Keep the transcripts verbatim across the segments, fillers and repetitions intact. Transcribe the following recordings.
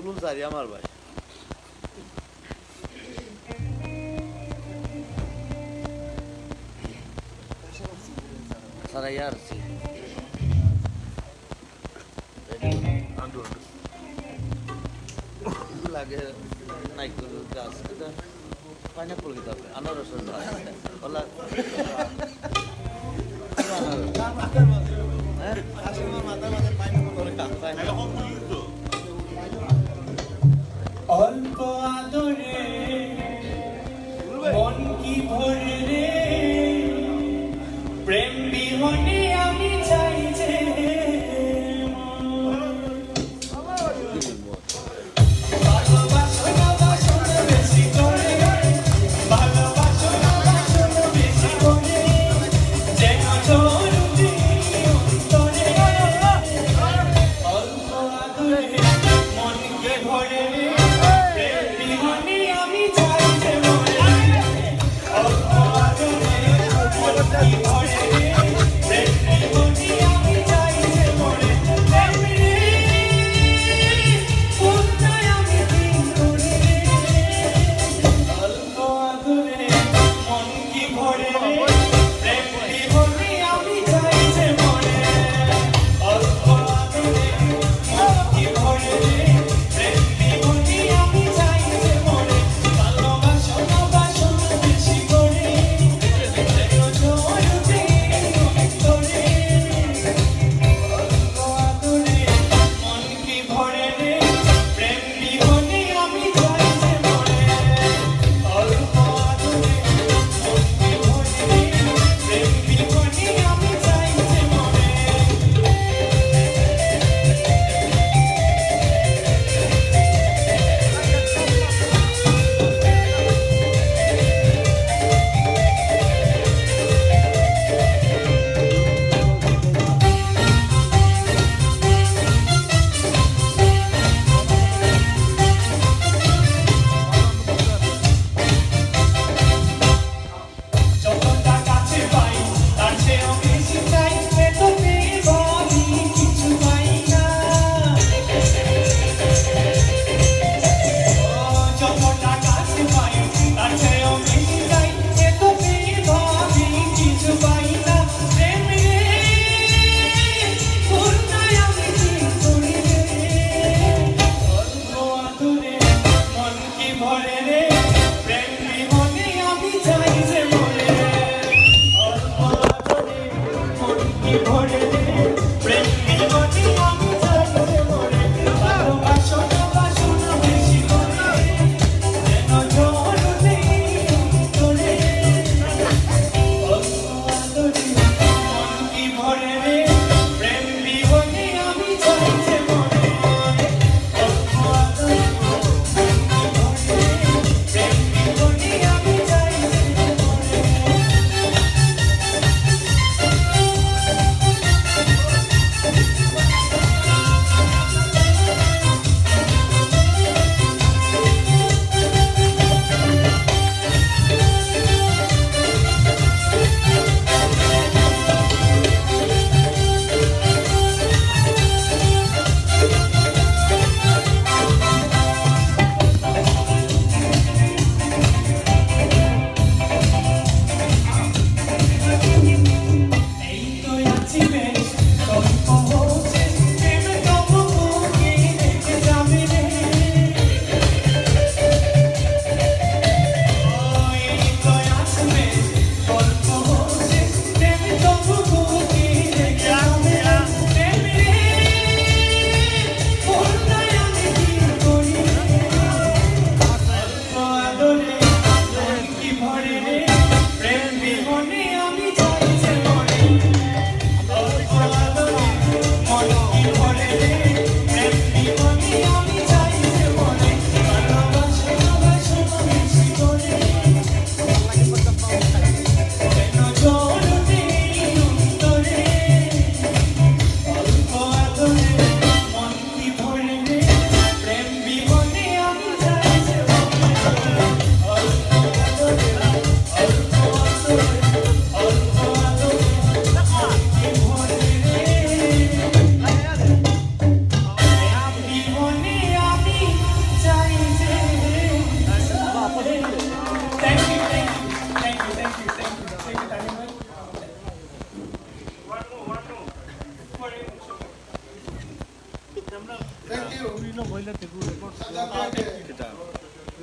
ফুল সারি আমার ভাই। সারা ইয়ার সি। Undo, undo. লাগে নাইকল গাছ, এটা পাইনাপল কিতা? আনারসের গাছ। ওলা। হ্যাঁ? অল্প আদরে মন কি ভরে রে, প্রেম বিহনে আমি চাই যে মন।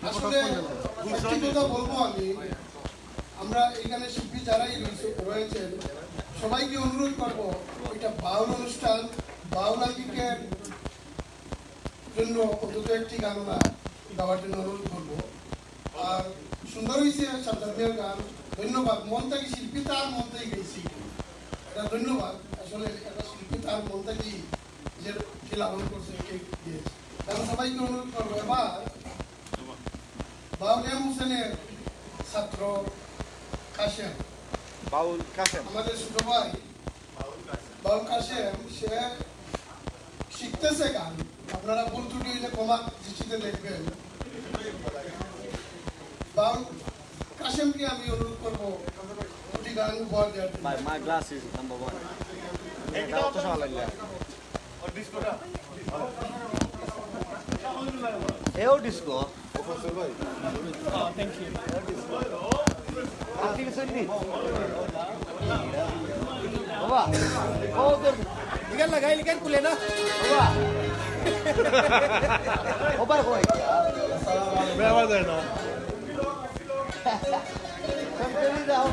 আসলে একটি কথা বলবো আমি, আমরা এখানে শিল্পী যারাই রয়েছে, রয়েছেন, সবাইকে অনুরোধ করব, এটা বাউল অনুষ্ঠান, বাউল আঙ্গিকের জন্য অন্তত একটি গান আমরা গাওয়ার জন্য অনুরোধ করব। আর সুন্দর হয়েছে শামসাদ মিয়ার গান, ধন্যবাদ। মন থেকে শিল্পী তার মন থেকে গেছি, এটা ধন্যবাদ। আসলে একটা শিল্পী তার মন থেকে যে, যে লালন করছে, কে দিয়েছে। আমি সবাইকে অনুরোধ করবো, এবার বাউল এম হোসেনের ছাত্র কাশেম, বাউল কাশেম। আমাদের ছোট ভাই বাউল কাশেম, সে শিখতেছে গান। আপনারা ভুল ত্রুটি হইলে ক্ষমা দৃষ্টিতে দেখবেন। বাউল কাশেমকে আমি অনুরোধ করবো দুটি গান উপহার দেওয়ার জন্য। My, my glass is number one. এটা অত সময় লাগবে। এও ডিস্কো। আপনি কি শুনলি? বাবা, ও তো ইখান লাগাই, ইখান খুলে না। বাবা। ওবার কই? বেয়া যায় না। তুমি যাও।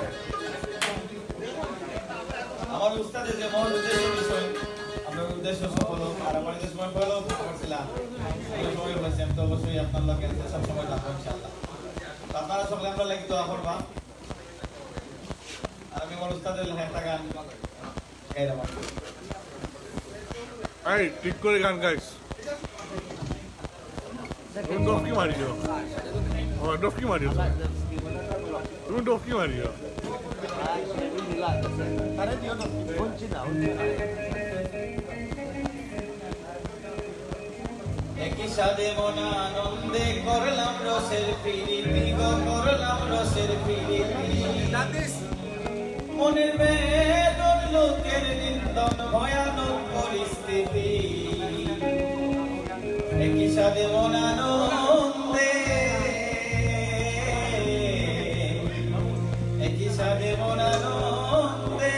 আমার উস্তাদে যে মহৎ উদ্দেশ্য বিষয়, আপনার উদ্দেশ্য সফল হোক, আর আমার যে সময় পয়লা উপভোগ করছিলাম, ওই সময় বলেছি, আমি তো অবশ্যই আপনার লগে আছি, সব সময় থাকবো ইনশাআল্লাহ। তো আপনারা সকলে আমরা লাগি দোয়া করবা। আর আমি আমার উস্তাদের লেখা একটা গান গাইলাম আর কি। এই, ঠিক করে গান গাইস। তুমি ডফকি মারিও। ও, ডফকি মারিও। তুমি ডফকি মারিও। একই সাথে মন আনন্দে করলাম রসের পিরিতি গো, করলাম রসের পিরিতি। মনের বেদন লোকের নিন্দন ভয়ানক পরিস্থিতি। একই সাথে মন আনন্দে, একই সাথে মন আনন্দে।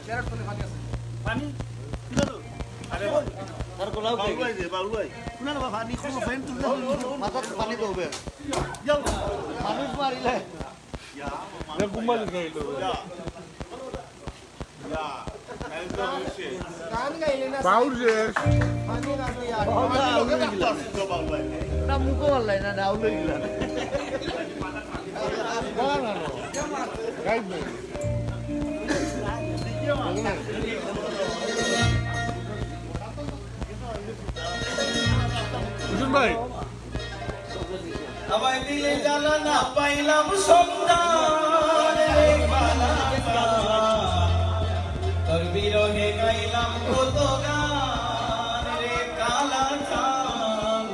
পানি? আরে, বাবলু ভাই রে, বাবলু ভাই। না, না, বাবা, পানি কোনো ফ্যান তুলতে হবে না। মাথাত পানি দেবে। মানুষ মারিলে। ইয়া, ইয়া, ইয়া। বাউল শেষ। না, মুখো পারলাই না, ডাউল হয়ে গেল। হুসেন ভাই। আমায় দিলে জ্বালা না পাইলাম সন্তান রে কালা চাঁদ। তোর বিরহে গাইলাম কত গান রে কালা চাঁদ।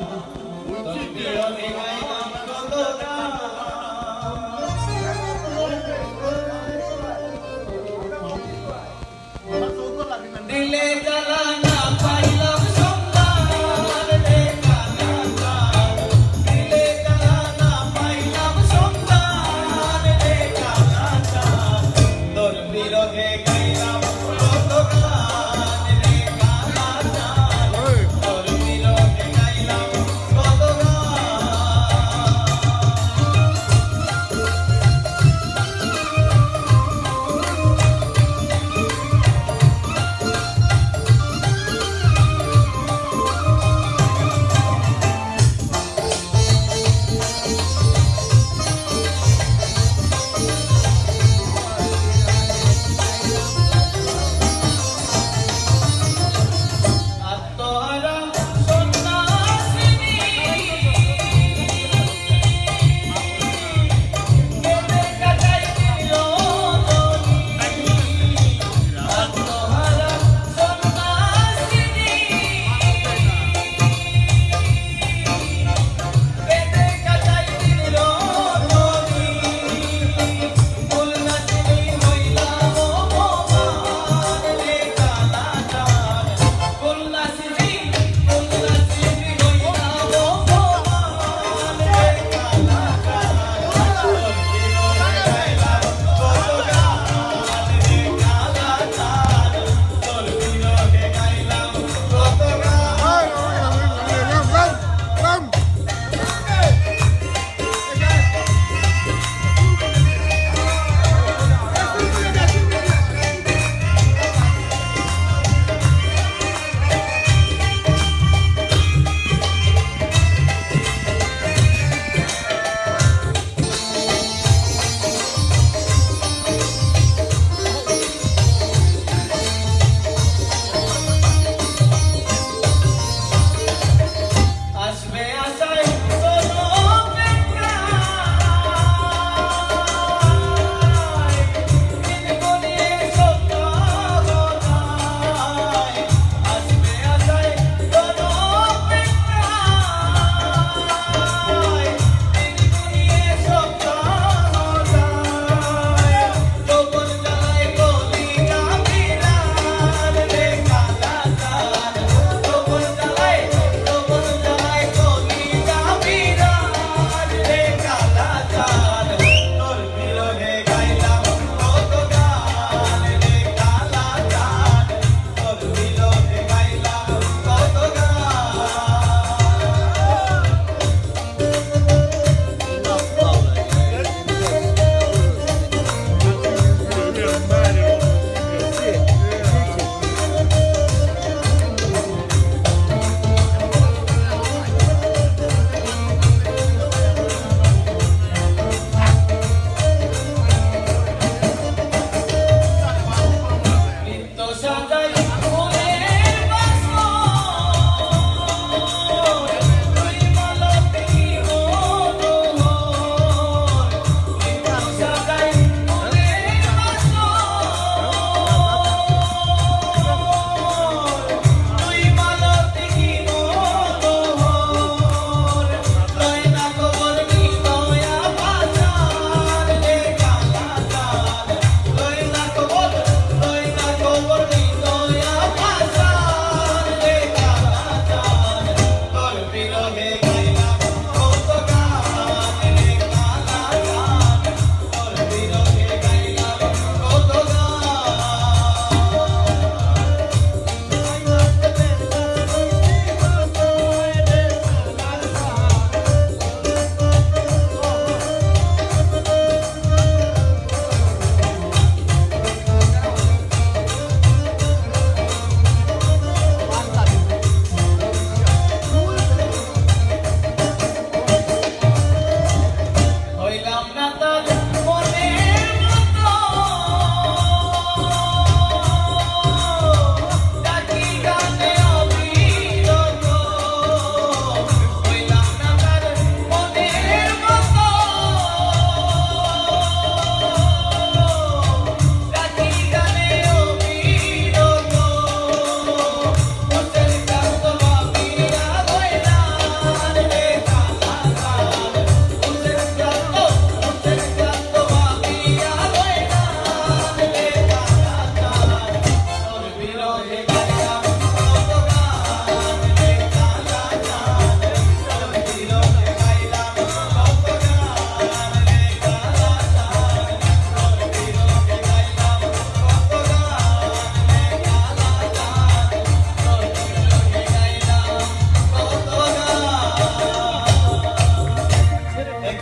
তোর বিরহে গাইলাম কত গান। দিলে জ্বালা না পাইলাম সন্তান রে কালা চাঁদ। দিলে জ্বালা না পাইলাম সন্তান রে কালা চাঁদ। তোর বিরহে গাইলাম কত গান রে কালা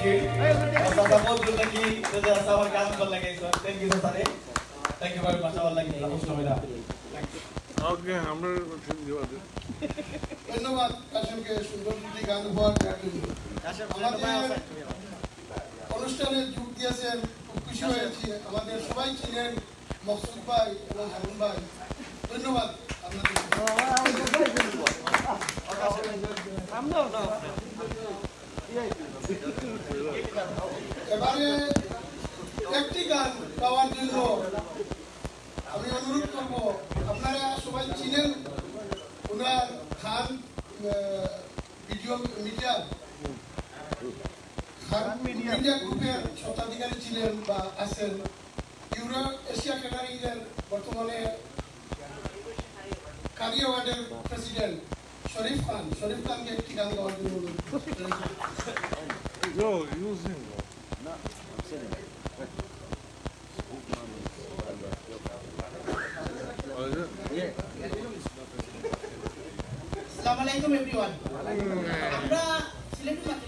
চাচা বলছিল কি যে, "চাচা, আমার গান ভালো লাগে, sir." Thank you, sir. Thank you very much, আমার লাগে, অবশ্যই। ওকে, আমরা ধন্যবাদ কাশেমকে সুন্দর দুটি গান উপহার দেওয়ার জন্য। আমাদের অনুষ্ঠানে যোগ দিয়েছেন, খুব খুশি হয়েছি। আমাদের সবাই চিনেন মকসুদ ভাই এবং হারুন ভাই। ধন্যবাদ আপনাদের। এবারে একটি গান গাওয়ার জন্য আমি অনুরোধ করব, আপনারা সবাই চিনেন ওনার খান, আহ, ভিডিও মিডিয়া, খান মিডিয়া গ্রুপের স্বত্বাধিকারী ছিলেন বা আছেন, ইউরো এশিয়া ক্যাটারিং এর বর্তমানে কারি অ্যাওয়ার্ডের প্রেসিডেন্ট শরীফ খান, শরীফ খানকে একটি গান গাওয়ার জন্য অনুরোধ করছি। Yo, you sing. আসসালামু আলাইকুম everyone। আমরা সিলেটি মাটি,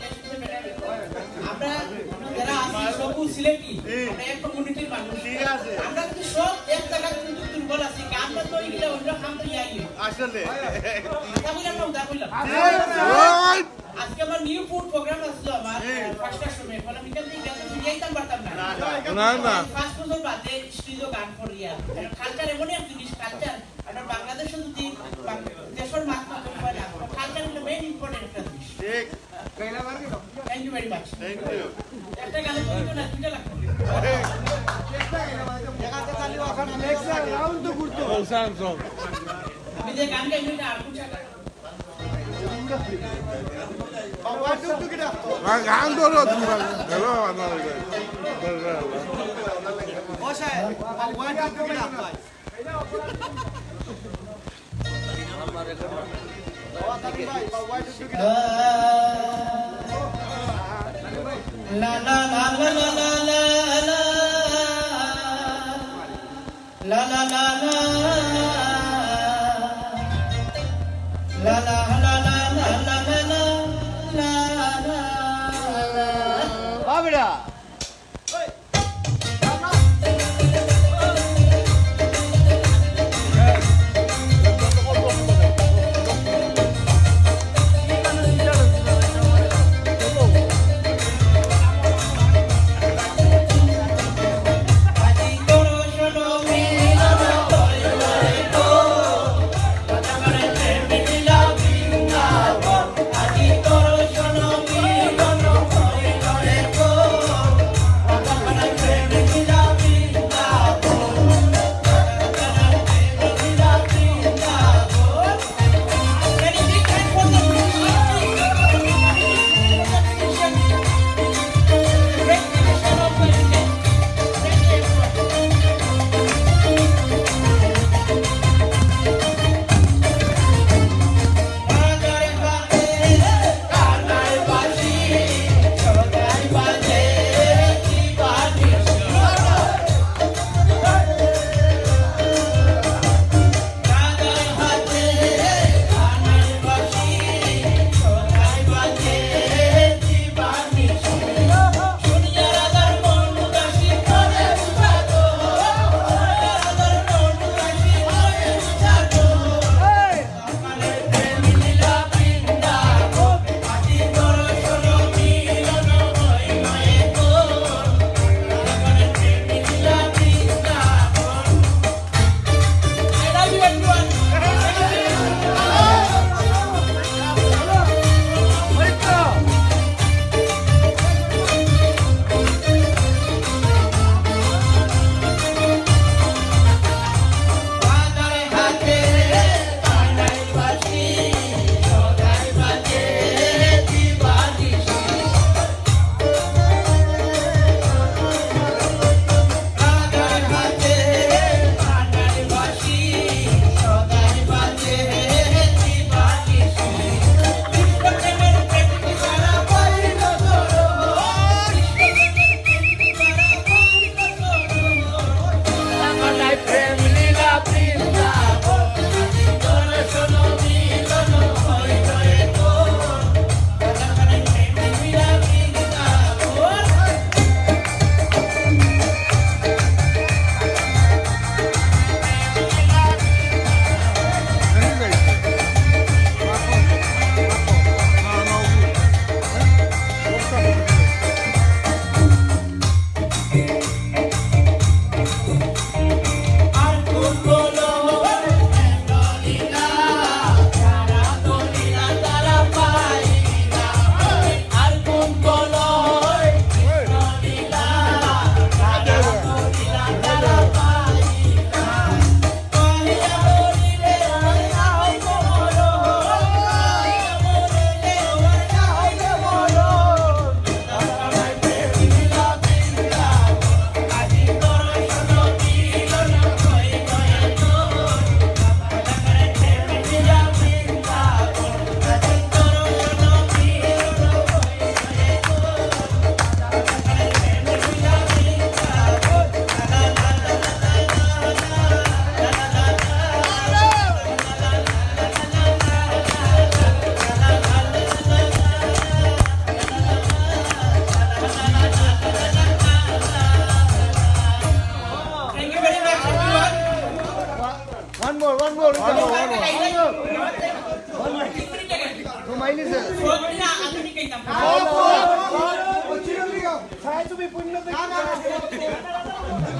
আমরা যারা আছি সবউ সিলেটি, আমরা এক কমিউনিটির মানুষ। ঠিক আছে। আমরা কিন্তু সব এক জায়গায় কিন্তু দুর্বল আছি, গান বাদ তো এগুলা অন্য খাম তো ইয়াই। আসলে। কথা বললাম না, উদা বললাম। আজকে আমার নিউ ফুড প্রোগ্রাম আসলো আমার, আহ, পাঁচটার সময়। এখন আমি এখান থেকে গেলে ফিরে আইতাম পারতাম না। না, না। পাঁচ বছর বাদে স্টেজে গান করিয়া। কারণ কালচার এমনই এক জিনিস, কালচার। আমরা বাংলাদেশে যদি বাং-, দেশের মাত না বলতে পারে না, কালচার হলো মেইন ইম্পর্টেন্ট একটা জিনিস। ঠিক। Thank you very much। Thank you। একটা গান বলতে না, দুইটা লাগবে। Next round তো ঘুরতে হবে। আমি যে গান গাই, ওইটা আর কোন জায়গায়? আর গান ধরো তোমরা। ধরো, ধরো, ধরো। বাবরা।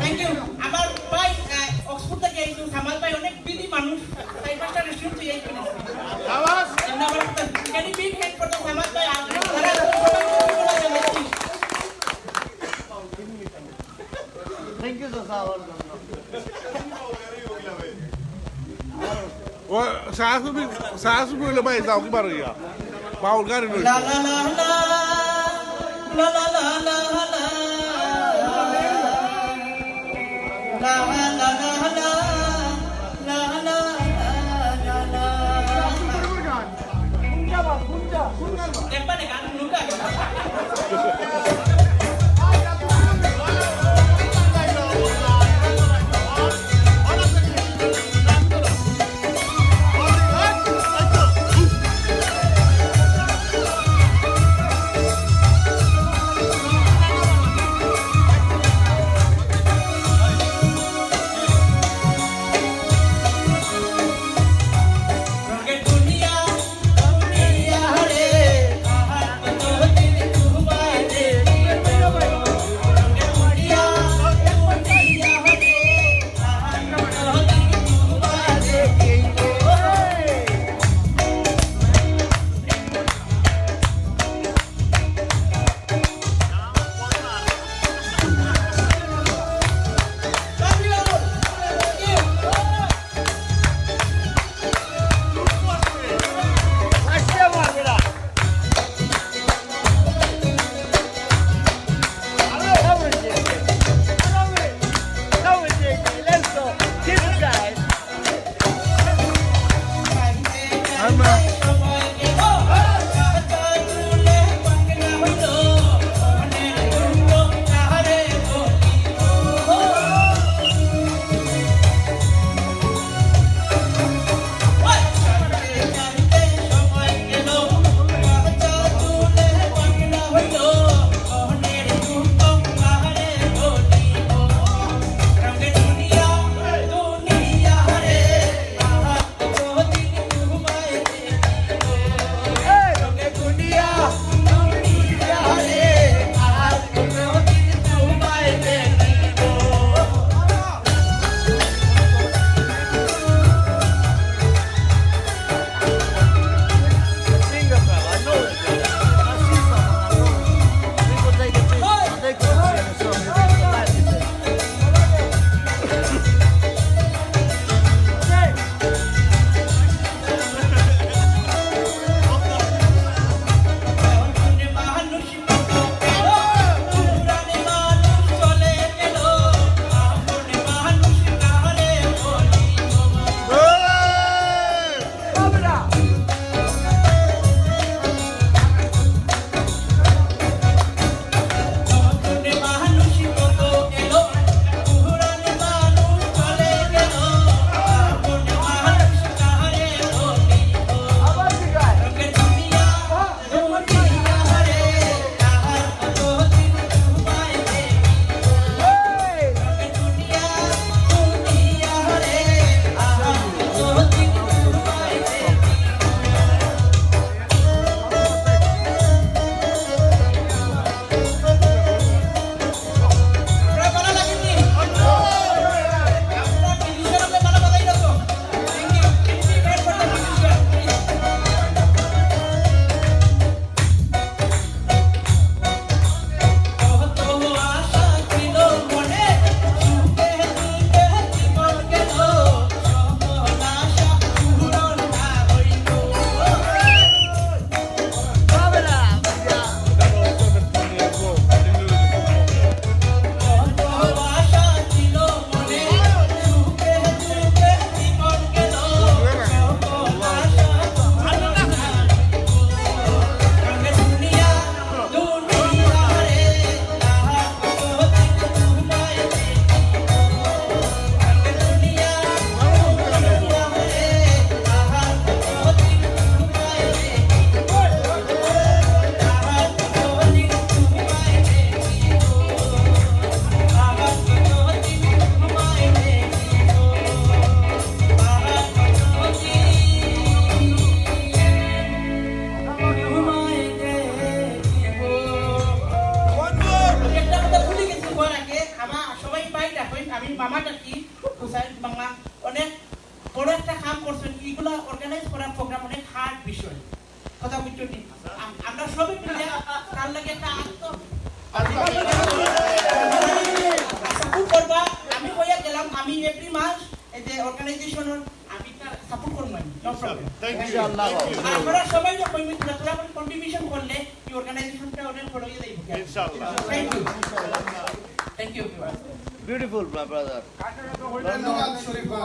Thank you. আমার ভাই, আহ, অক্সফোর্ড থাকি আইছইন, সামাদ ভাই অনেক বিধি মানুষ, চাইর পাঁচটা রেস্টুরেন্ট থুইয়া আইছইন। এমনি আমার একটা very big hand for the Samad ভাই, আর যারা আছেন সবাইকে ধন্যবাদ জানাচ্ছি। থ্যাংক ইউ, চাচা, আমার জন্য। ও, সাহসুবি, সাহসুবি অইলে ভাই, যাও কি বার অইয়া? বাউল গাড়ি লই। লা লা লা লা, লা লা লা লা লা, লা লা লা লা, লা লা লা লা। একবার গান শুনুন। আপনারা সবাই যখন মিলে তোরা কন্ট্রিবিউশন করলে এই অর্গানাইজেশনটা অনেক বড় হয়ে যাইব। ইনশাআল্লাহ। Thank you, thank you everyone. Beautiful, my brother. ধন্যবাদ শরীফ ভাই।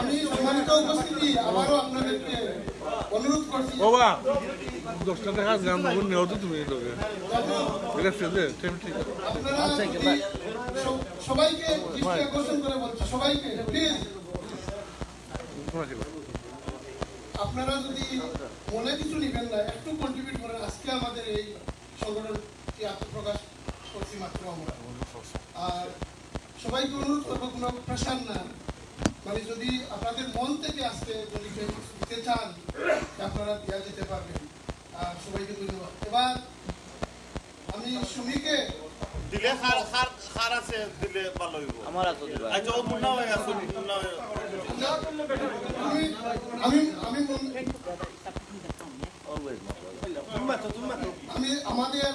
আমি সম্মানিত উপস্থিতি আবারও আপনাদেরকে অনুরোধ করছি। বাবা, দশটা টাকা গান তখন নেও তো তুমি এই লোকে। এটা ফেলে, ঠিক, ঠিক। আপনারা যদি সব-, সবাইকে দৃষ্টি আকর্ষণ করে বলছি, সবাইকে প্লিজ, আপনারা যদি মনে কিছু নেবেন না, একটু কন্ট্রিবিউট করেন। আজকে আমাদের এই সংগঠনটি আত্মপ্রকাশ করছি মাত্র আমরা। আর সবাইকে অনুরোধ করবো, কোনো প্রেশার না, মানে যদি আপনাদের মন থেকে আজকে যদি কেউ কিছু দিতে চান, তা আপনারা দেওয়া যেতে পারবেন। আর সবাইকে ধন্যবাদ। এবার আমি সুমিকে দিলে কার, কার, কার আছে দিলে ভালো হইব। আমার আছে দিবা। আচ্ছা, ও মুন্না ভাই আছে, মুন্না ভাই। আমি, আমি, আমি মুন-, Always, my brother. আমি আমাদের,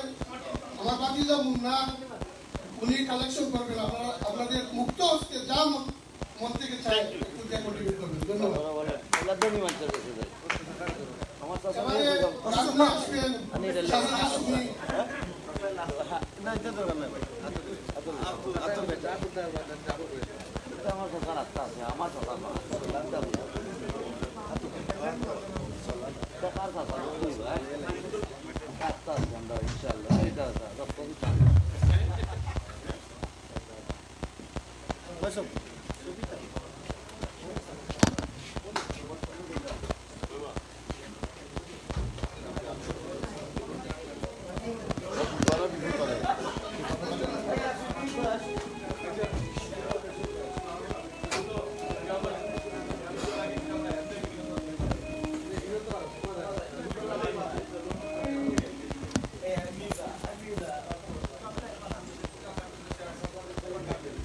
আমার ভাতিজা মুন্না, উনি কালেকশন করবেন। আপনারা, আপনাদের মুক্ত হস্তে যা মন, মন থেকে চায়, একটু দিয়ে কন্ট্রিবিউট করবেন। ধন্যবাদ। বলো, বলো, বলো, ধনী মানুষের কাছে যাই। আমার চাচা এবারে নিয়ে যাও। রাজু আসবেন, আনি রে। শাহনাজ সুমি। না, এটা দরকার নাই ভাই। আতুল, আতুল, আতুল, আতুল বেটা। এটা আমার চাচার আত্মা আছে, আমার চাচা না। এটা কার চাচা? বুঝলি ভাই? আত্মা আছে আমরা, ইনশাআল্লাহ। এটা আছে, রক্ত দিতে হবে।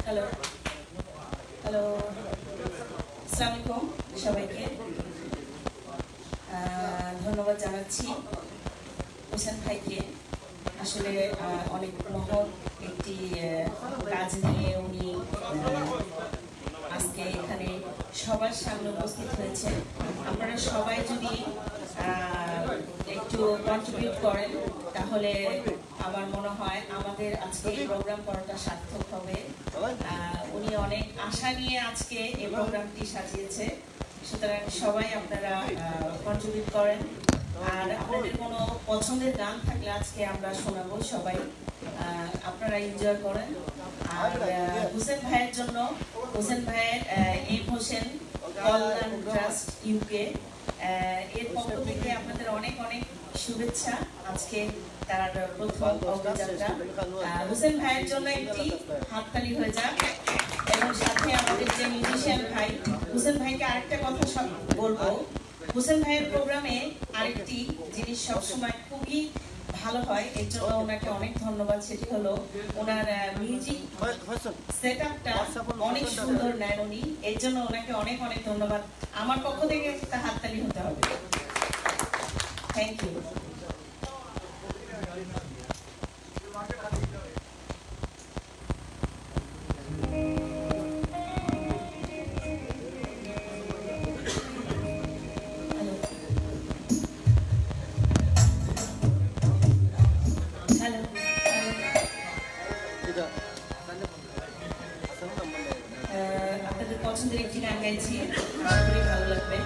হ্যালো, হ্যালো, আসসালামু আলাইকুম সবাইকে। আহ, ধন্যবাদ জানাচ্ছি হোসেন ভাইকে। আসলে, আহ, অনেক মহৎ একটি, আহ, কাজ নিয়ে উনি, আহ, আজকে এখানে সবার সামনে উপস্থিত হয়েছে। আপনারা সবাই যদি, আহ, একটু কন্ট্রিবিউট করেন, তাহলে আমার মনে হয় আমাদের আজকে এই প্রোগ্রাম করাটা সার্থক হবে। আহ, উনি অনেক আশা নিয়ে আজকে এই প্রোগ্রামটি সাজিয়েছে, সুতরাং সবাই আপনারা, আহ, কন্ট্রিবিউট করেন। আর আপনাদের কোনো পছন্দের গান থাকলে আজকে আমরা শোনাবো সবাই, আহ, আপনারা এনজয় করেন। আর, আহ, হোসেন ভাইয়ের জন্য, হোসেন ভাইয়ের, আহ, এম হোসেন কল্যাণ ট্রাস্ট ইউকে, আহ, এর পক্ষ থেকে আপনাদের অনেক অনেক শুভেচ্ছা। আজকে তার প্রথম অগ্নিযাত্রা। আহ, হোসেন ভাইয়ের জন্য একটি হাততালি হয়ে যাক। এবং সাথে আমাদের যে মিউজিশিয়ান ভাই, হোসেন ভাইকে আরেকটা কথা সব বলবো। হোসেন ভাইয়ের প্রোগ্রামে আরেকটি জিনিস সবসময় খুবই ভালো হয়, এর জন্য ওনাকে অনেক ধন্যবাদ। সেটি হলো ওনার, আহ, মিউজিক সেটআপটা অনেক সুন্দর নেন উনি, এর জন্য ওনাকে অনেক অনেক ধন্যবাদ। আমার পক্ষ থেকে একটা হাততালি হতে হবে। Thank you. হ্যালো। আহ, আপনাদের পছন্দের একটি গান গাইছি, আশা করি ভালো লাগবে।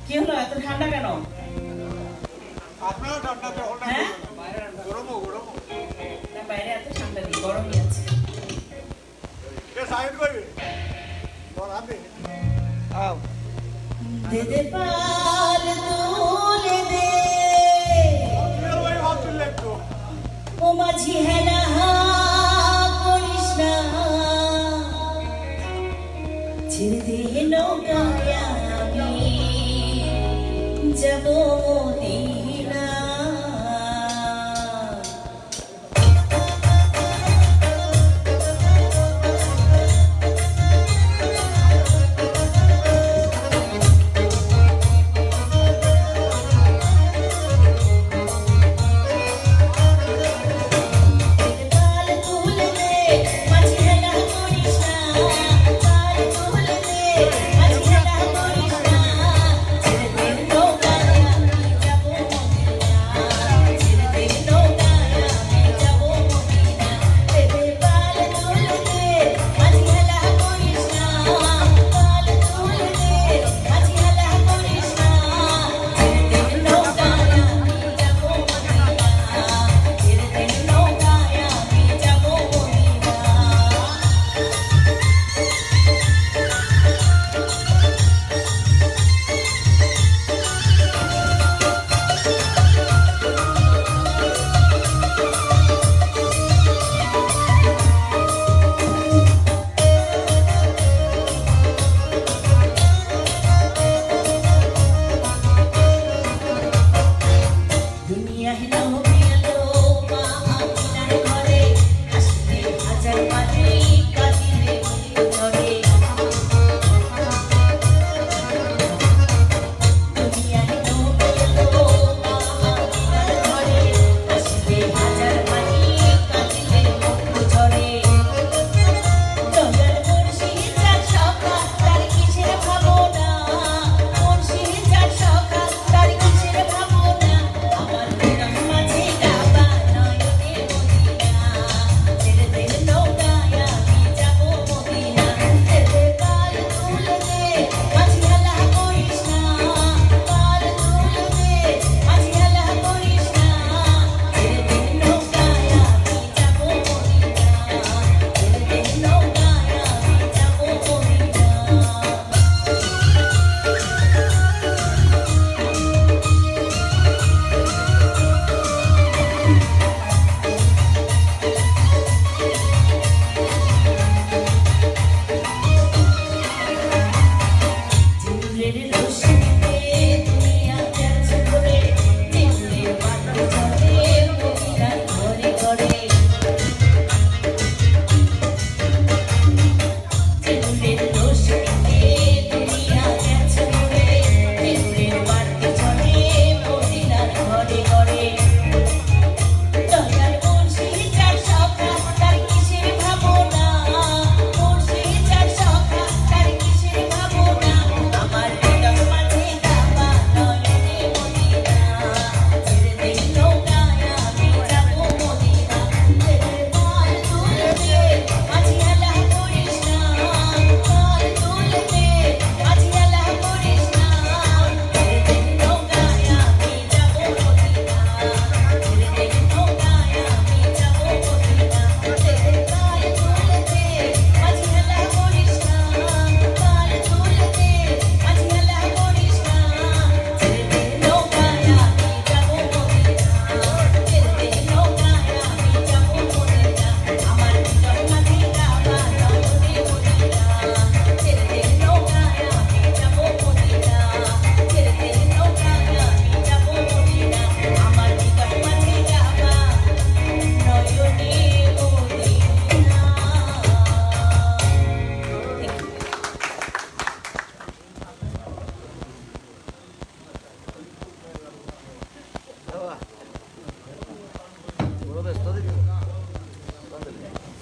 কি হলো, এত ঠান্ডা কেন? হ্যাঁ? না, বাইরে এত ঠান্ডা নেই, গরমই আছে। দে দে পাল তুলে দে। ও মাঝি হেলা করিস না, ছেড়ে দে নৌকা আমি যাব মদিনা।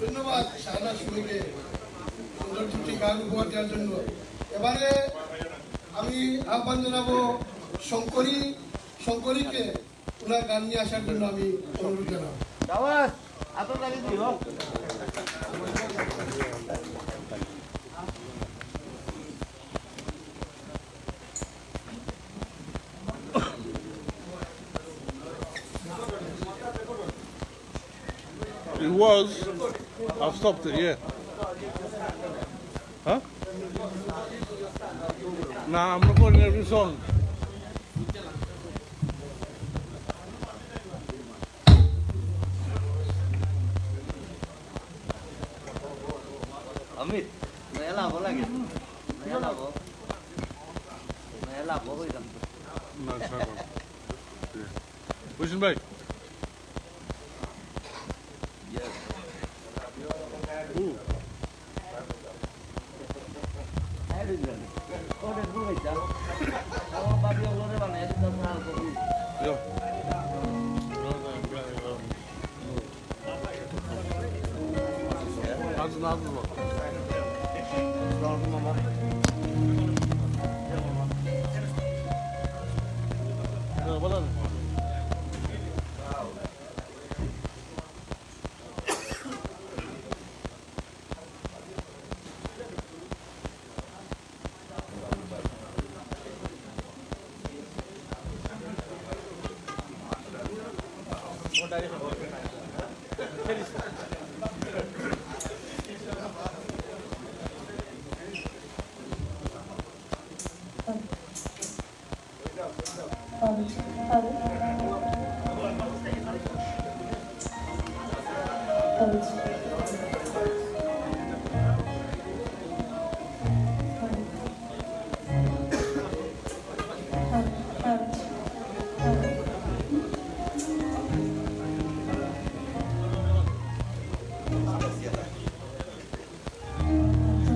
ধন্যবাদ শাহনাজ সুমিকে সুন্দর দুটি গান উপহার দেওয়ার জন্য। এবারে আমি আহ্বান জানাবো শঙ্করী, শঙ্করীকে ওনার গান নিয়ে আসার জন্য আমি অনুরোধ জানাবো। It was. I've stopped it, yeah. Huh? Nah, I'm recording every song. Amit, নয়া লাভ লাগে। নয়া লাভ। নয়া লাভ হয়ে যাবে। না, ছাড়ো। বুঝছেন ভাই?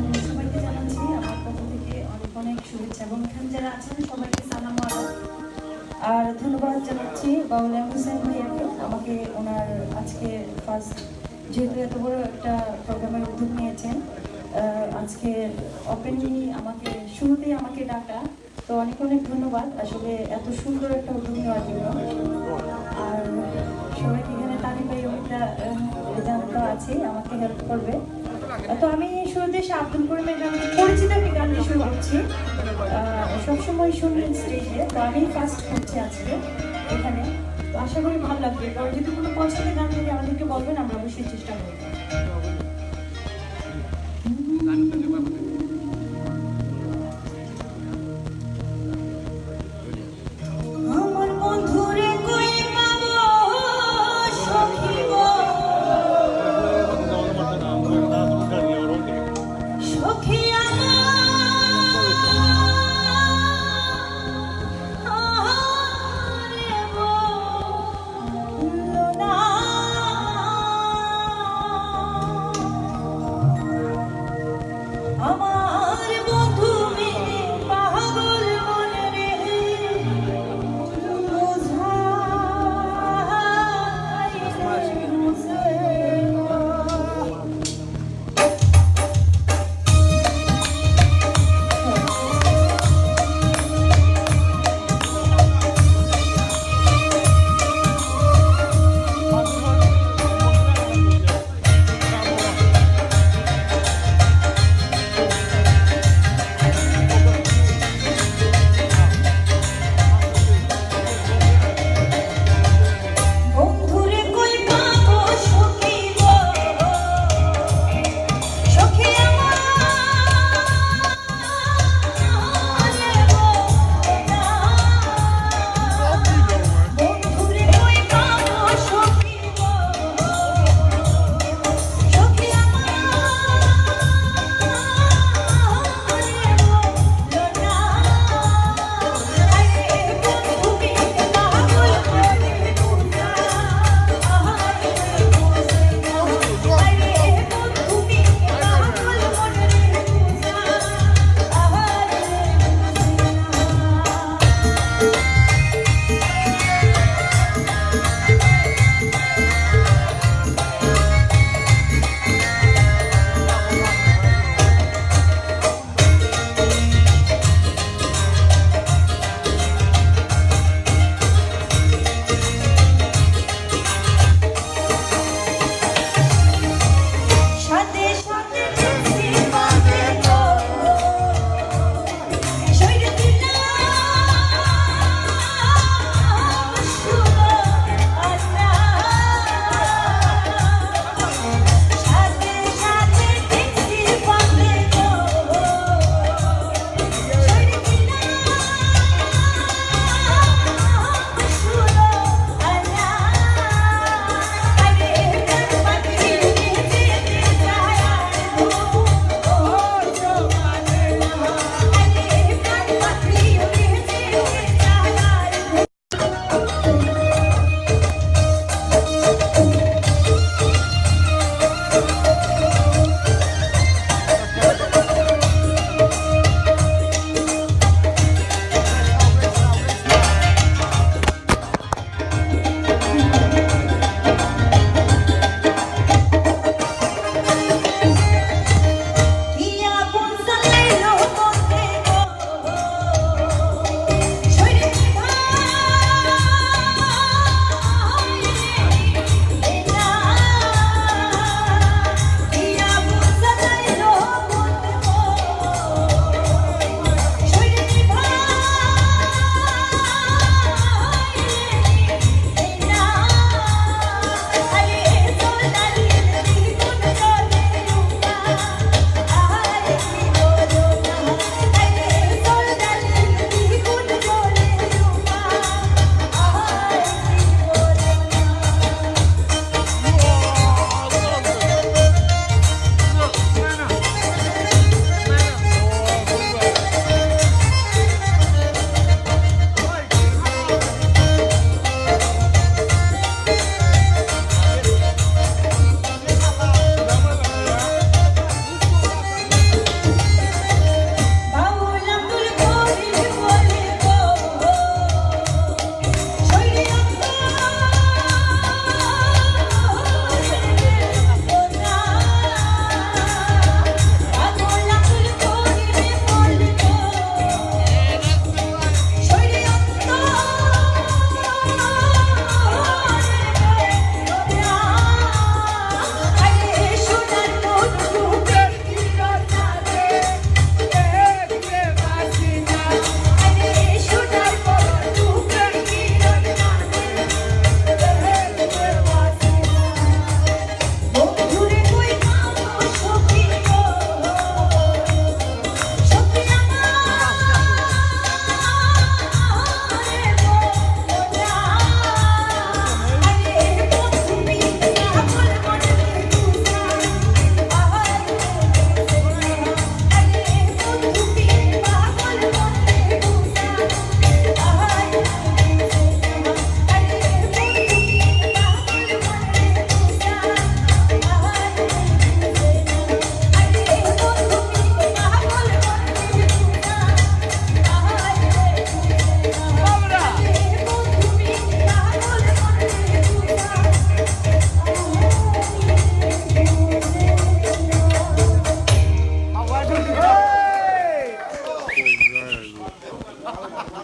তো সবাইকে জানাচ্ছি আমার পক্ষ থেকে অনেক অনেক শুভেচ্ছা এবং এখানে যারা আছেন সবাইকে সালাম আলাইকুম। আর ধন্যবাদ জানাচ্ছি বাউল এম হুসেন ভাইয়াকে, আমাকে ওনার আজকে ফার্স্ট, যেহেতু এত বড় একটা প্রোগ্রামের উদ্যোগ নিয়েছেন, আহ, আজকে ওপেনিং আমাকে, শুরুতেই আমাকে ডাকা, তো অনেক অনেক ধন্যবাদ আসলে এত সুন্দর একটা উদ্যোগ নেওয়ার জন্য। আর সবাইকে এখানে তানি ভাই, অমিতা, আহ, জানতো আছে, আমাকে হেল্প করবে। তো আমি শুরুতে শাহ আব্দুল করিমের গান, পরিচিত একটি গান দিয়ে শুরু করছি। আহ, সবসময় শুনবেন স্টেজে, তো আমি ফার্স্ট করছি আজকে এখানে। তো আশা করি ভালো লাগবে, কারণ যদি কোনো পছন্দের গান থাকে আমাদেরকে বলবেন, আমরা অবশ্যই চেষ্টা করবো।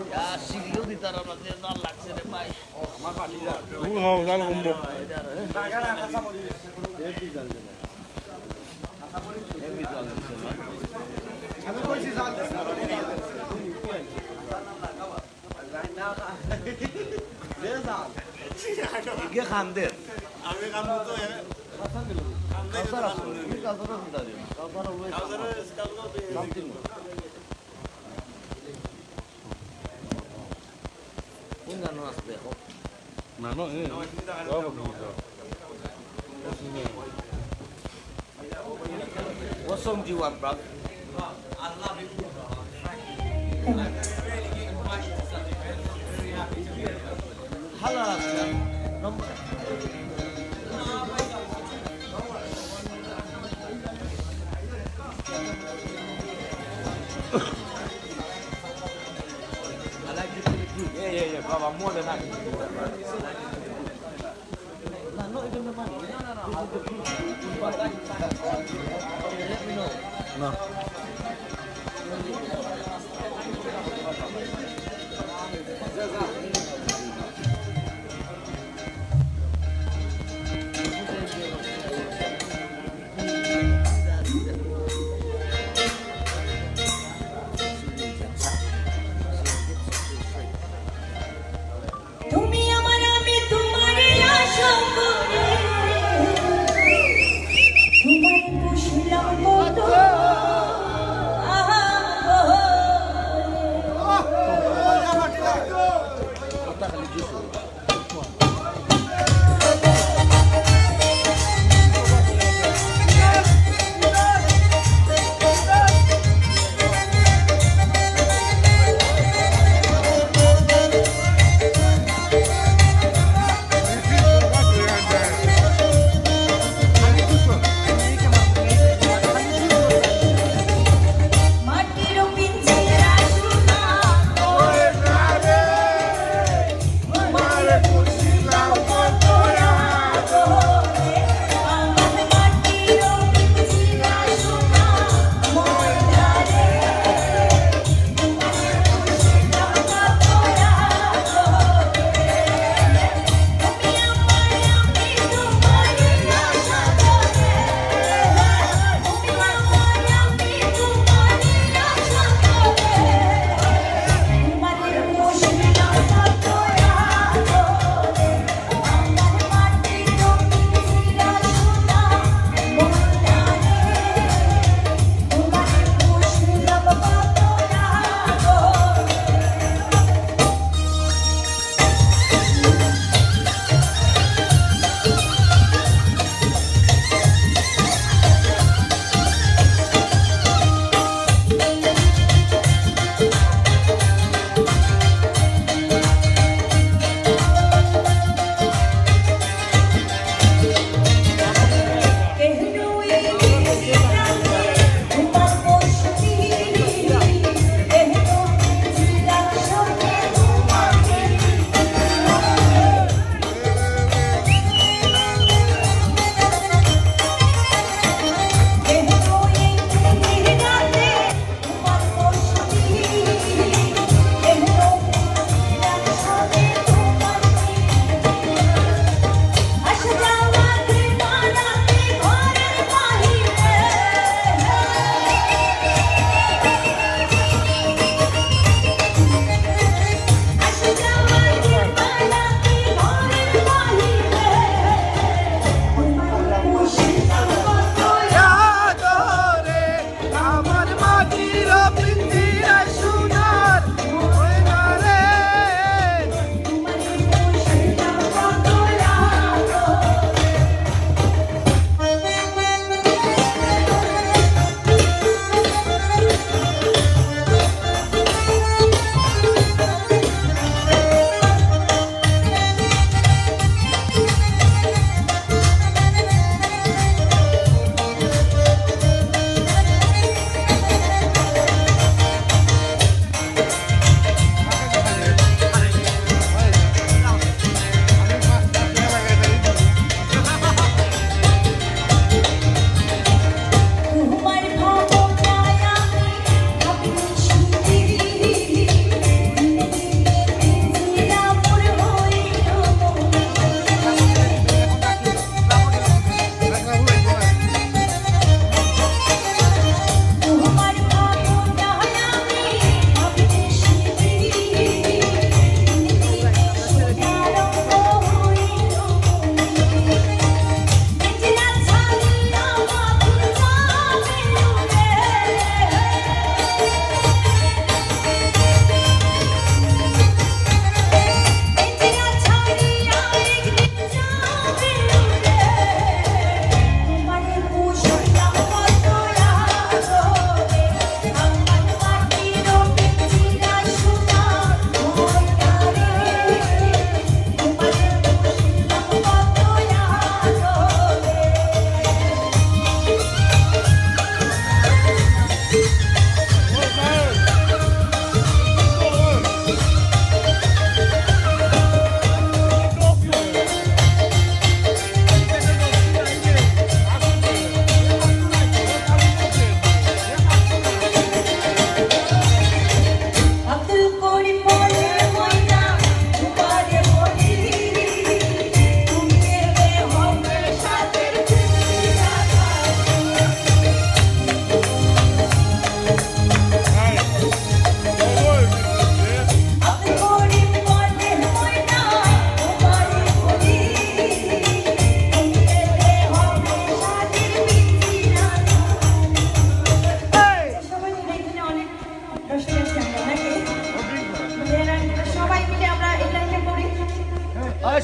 ইয়া, সিঁড়িও দিতারা না, যে জাল লাগছে রে ভাই। কোন গানও আছে দেখো। না, না, এ, What song do you want, bro? Hello, sir. Number. I like this. Yeah, yeah, yeah, bro. I'm more than happy. No, not even the money. No, no, no. This is the proof. Let me know. No. তুমি আমার, আমি তোমারে আশা করে, তোমায় পুষলাম কত আহা।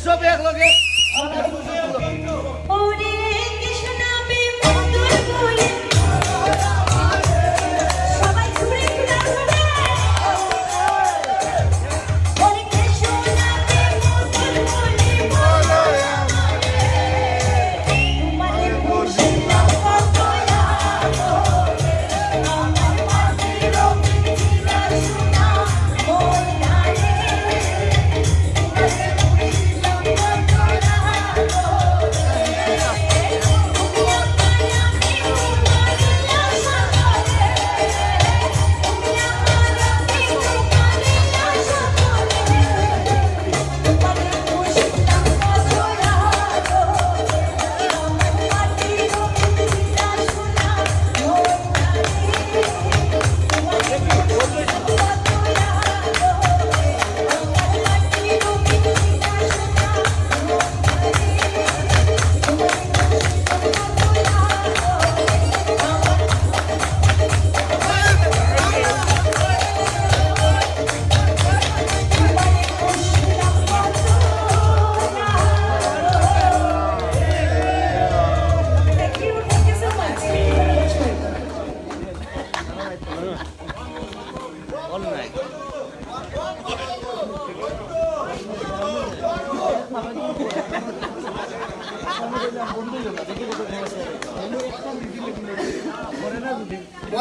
সব একলগে। ওরে কৃষ্ণ নামে মধুর বলে, সবাই জুড়ে একটু dance করবে। ওরে কৃষ্ণ নামে মধুর বলে, তোমারে খুশি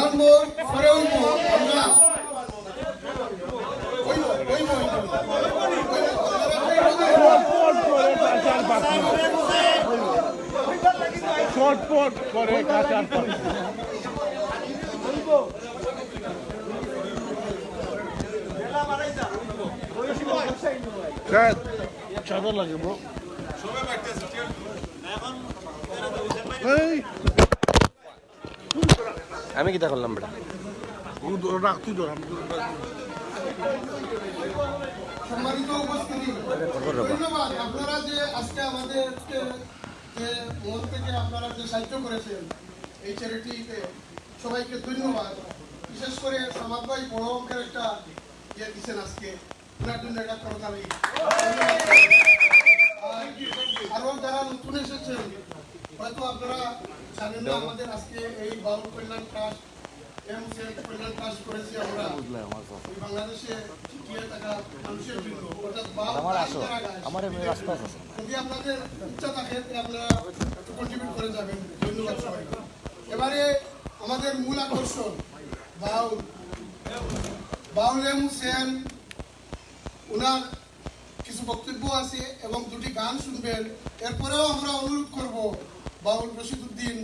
One more, পরে অইবো, আমরা অইবো, অইবো, অইবো। ছটপট করে কাঁচার পাখি। স্যার, চাদর লাগে, bro। এই। আমি কিতা করলাম বেটা? ও ধরো, রাখ, তুই ধর, আমি ধরো। সম্মানিত উপস্থিতি, ধন্যবাদ। আপনারা যে আজকে আমাদেরকে যে মন থেকে আপনারা যে সাহায্য করেছেন এই চ্যারিটিতে, সবাইকে ধন্যবাদ। বিশেষ করে সামাদ ভাই বড় অঙ্কের একটা ইয়ে দিচ্ছেন আজকে। ওনার জন্য একটা করতালি। আর আরো যারা নতুন এসেছেন, হয়তো আপনারা জানেন না, আমাদের আজকে এই বাউল কল্যাণ ট্রাস্ট, এম সেন কল্যাণ ট্রাস্ট করেছি আমরা। এই বাংলাদেশে টিকে থাকা মানুষের জন্য, অর্থাৎ বাউল আমার আসো, যারা গায়, আমার এমনি রাস্তা আছে। যদি আপনাদের ইচ্ছা থাকে, তাহলে আপনারা একটু কন্ট্রিবিউট করে যাবেন। ধন্যবাদ সবাই। এবারে আমাদের মূল আকর্ষণ বাউল, বাউল এম সেন, ওনার কিছু বক্তব্য আছে এবং দুটি গান শুনবেন। এরপরেও আমরা অনুরোধ করব বাউল রশিদউদ্দিন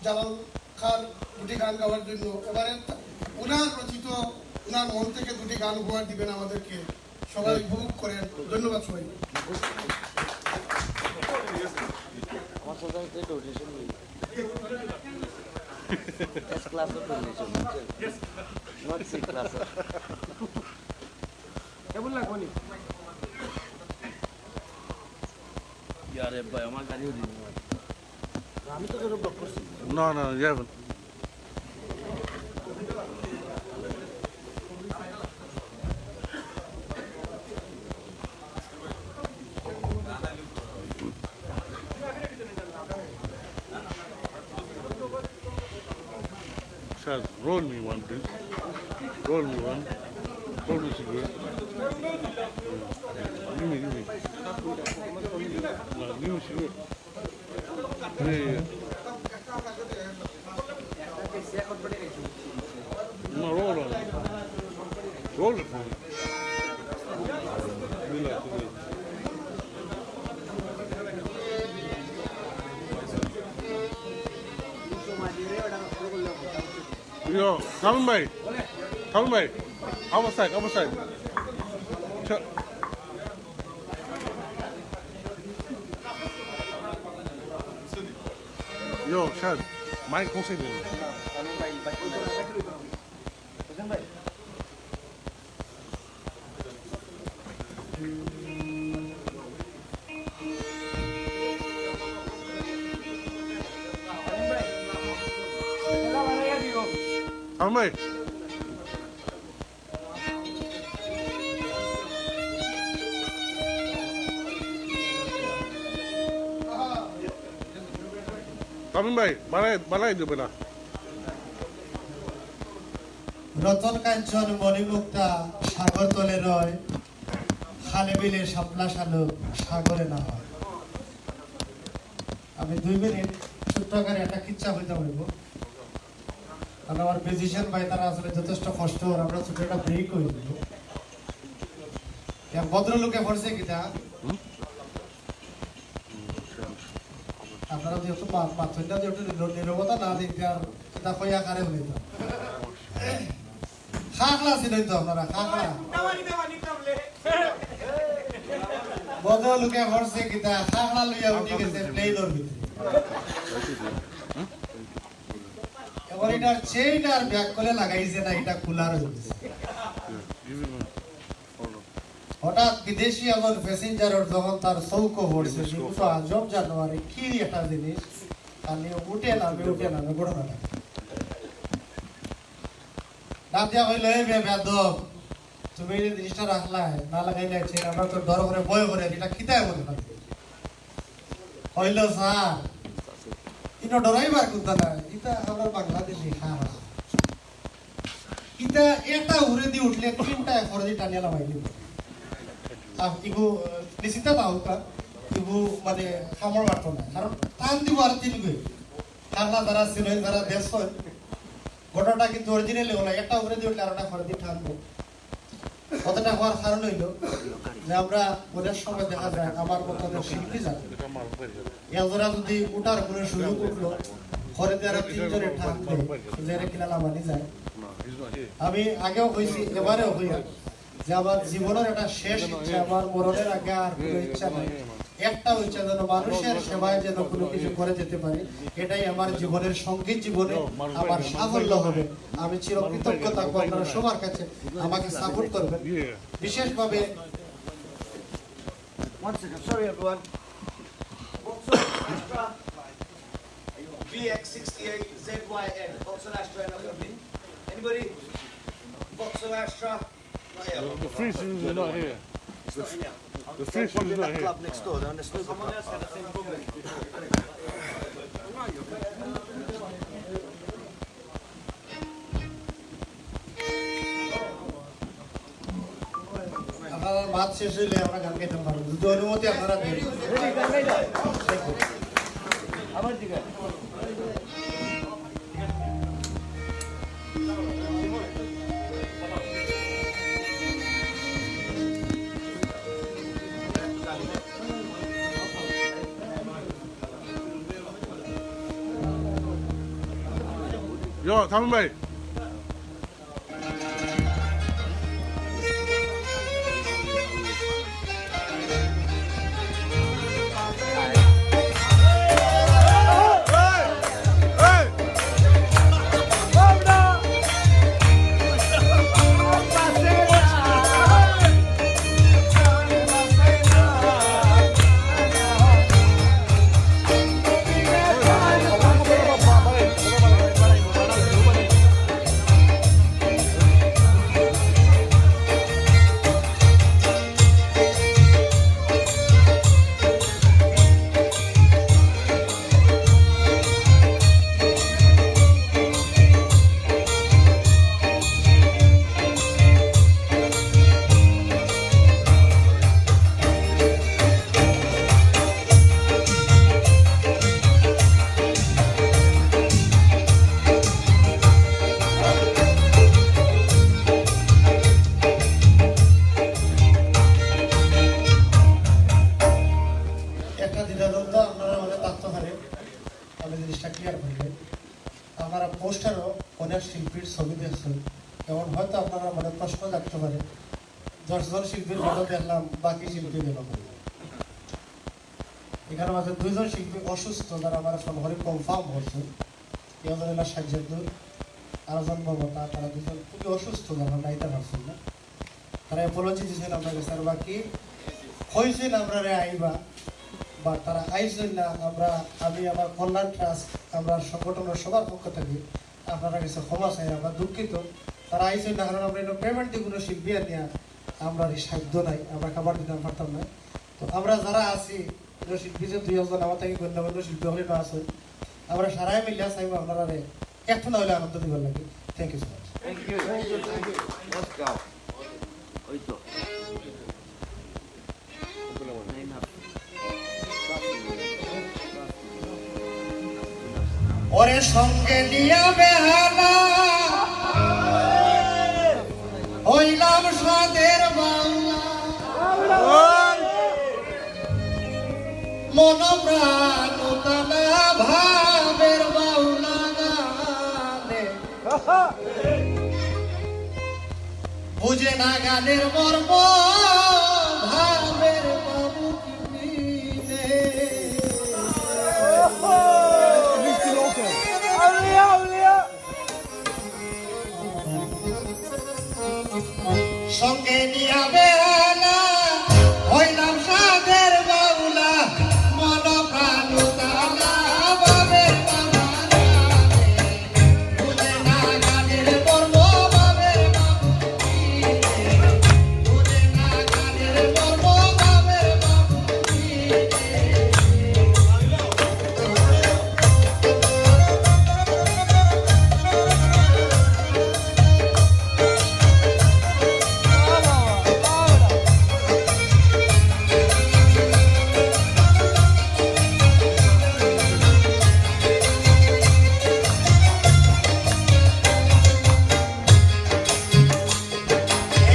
জালাল খাঁর দুটি গান গাওয়ার জন্য। এবারে ওনার রচিত, ওনার মন থেকে দুটি গান উপহার দিবেন আমাদেরকে। সবাই উপভোগ করেন। ধন্যবাদ সবাই। আমার সোসাইটিতে ডোনেশন নেই। এস ক্লাসও ডোনেশন, not সি ক্লাস। কেমন লাগবো নি? ইয়ারে ভাই, আমার গাড়িও দিন। আমি তো কেন ব্লক করছি? না, না, যাবেন। Sir, roll me one, please. Roll me one. Roll me cigarette. Give me, give me. No, give me cigarette. Yeah, yeah. No, roll on it. Roll it for me. Do that to me. Yo, Salman bhai. Salman bhai. Our side, our side. Sir. Yo, Shad, mic কোন side এ? Salman bhai. Shamim ভাই, বানাই, বানাই দেবে না। রতন কাঞ্চন মণিমুক্তা সাগর তলে রয়, খালে বিলে শাপলা শালুক সাগরে না হয়। আমি দুই মিনিট ছোট্ট আকারে একটা কিচ্ছা কইতাম অইব, কারণ আমার মিউজিশিয়ান ভাই তারা আসলে যথেষ্ট কষ্ট অর, আমরা ছোট একটা ব্রেক অই দিব। এক ভদ্রলোকে পড়ছে কিতা, আপনারা যেহেতু মা-, মাতইন না, যে একটু নীর-, নীরবতা না দিতে আর কিতা কইয়া কারে হইতো। খাখলা চিনইন তো আপনারা, খাখলা। ভদ্রলোকে পড়ছে কিতা, খাখলা লইয়া উঠি গেছে প্লেনর ভিতরে। এবার এটার চেইন আর ব্যাক করে লাগাইছে না, এটা কুলার হয়ে গেছে। হঠাৎ বিদেশি একজন প্যাসেঞ্জারের যখন তার চউখো পড়ছে, কিন্তু তো আজব জানোয়ারে কি একটা জিনিস, খালি উঠে নামে, উঠে নামে ঘটনাটা। ডাক দিয়া কইলো, "এই বে-, বেয়াদব, তুমি এই যে জিনিসটা রাখলায়, না লাগাইলে চেইন, আমরা তো ডর করে, ভয় করে, এটা কিতায় মনে করে?" কইলো, "স্যার, ইনো ডরাইবার কথা না, এটা আমরা বাংলাদেশি খাওয়া।" ইতা একটা উড়েদি উঠলে তিনটা একরেদি টানিয়া লামাই দিব। আর ইগু, আহ, নিশ্চিত না হোক, ইগু মানে খামড় মারতো না, কারণ টান দিব আর তিন গুই। খাখলা যারা ছিল, যারা দেশ হয়, ঘটনাটা কিন্তু অরিজিনালি হলো, একটা উড়েদি উঠলে আর একটা একরেদি টানবো। কথাটা হওয়ার কারণ হইল যে আমরা অনেক সময় দেখা যায় আমার মতো অনেক শিল্পী যারা একজনা যদি উঠার কোনো সুযোগ উঠলো, ঘরে তো এরা তিনজনে টান দেয়, যে এরা কিলা লামানি যায়। আমি আগেও কইছি, এবারেও কইয়া যে আমার জীবনের একটা শেষ ইচ্ছা, আমার মরণের আগে আর কোনো ইচ্ছা নাই। একটা ইচ্ছা যেন মানুষের সেবায় যেন কোনো কিছু করে যেতে পারি, এটাই আমার জীবনের সঙ্গীত জীবনে আমার সাফল্য হবে। আমি চিরকৃতজ্ঞ থাকবো আপনারা সবার কাছে আমাকে সাপোর্ট করবেন। বিশেষভাবে One second, sorry everyone. Vauxhall Astra, V X sixty-eight Z Y N, Vauxhall Astra and F F B. Anybody? Vauxhall Astra? Not here. The, the three series is not here. It's not in here. The three series is not here. Club next door, they're on the snooker club. Someone else had the same problem. আপনারা মাত শেষ হইলে আমরা গান গাইতাম পারবো, যদি অনুমতি আপনারা দেন। আবার জিজ্ঞাসা। Yo, থামুন ভাই। একটা দ্বিধাদ্বন্দ্ব আপনারা আমাদের থাকতে পারে, আমি জিনিসটা ক্লিয়ার করলে, আপনারা পোস্টারও অনেক শিল্পীর ছবি দেখছেন, এখন হয়তো আপনারা মনে প্রশ্ন জাগতে পারে, দশজন শিল্পীর ফটো দেখলাম, বাকি শিল্পী গেল কই? এখানে মাঝে দুইজন শিল্পী অসুস্থ, যারা আমার ফোন করে কনফার্ম করছে, একজন হলো সাজ্জাদ নূর, আরেকজন মমতা, তারা দুজন খুবই অসুস্থ, যারা আইতে পারছেন না। তারা অ্যাপোলজি দিয়েছেন আপনার কাছে, আর বাকি কইছেন আপনারা আইবা, বা তারা আইছেন না। আমরা, আমি আমার কল্যাণ ট্রাস্ট, আমরা সংগঠনের সবার পক্ষ থেকে আপনারা কাছে ক্ষমা চাই, আমরা দুঃখিত। তারা আইছেন না, কারণ আমরা এনে পেমেন্ট দিয়ে কোনো শিল্পী আর নিয়ে আমরা এই সাধ্য নাই, আমরা খাবার দিতাম পারতাম না। তো আমরা যারা আছি, এগুলো শিল্পী যে দুই একজন আমার থেকে গণ্যমান্য শিল্পী হলে না আছে, আমরা সারাই মিলিয়া চাইবো আপনারারে একটু না হইলে আনন্দ দিবার লাগি। Thank you so much. Thank you. Thank you, thank you. Let's go. ওই তো। ওরে সঙ্গে নিয়া বেহালা, হইলাম সাধের বাউলা। মন প্রাণ উতালা ভাবের বাউলা গানে। বুঝে না গানের মর্ম, ভাবের বাবু কি মিলে? সঙ্গে নিয়া বেহালা, হইলাম সাধের বাউলা, মন প্রাণ উতালা, ভাবের বাবা নামে। বুঝে না গানের মর্ম, ভাবের বাবু কি রে? বুঝে না গানের মর্ম, ভাবের বাবু কি রে?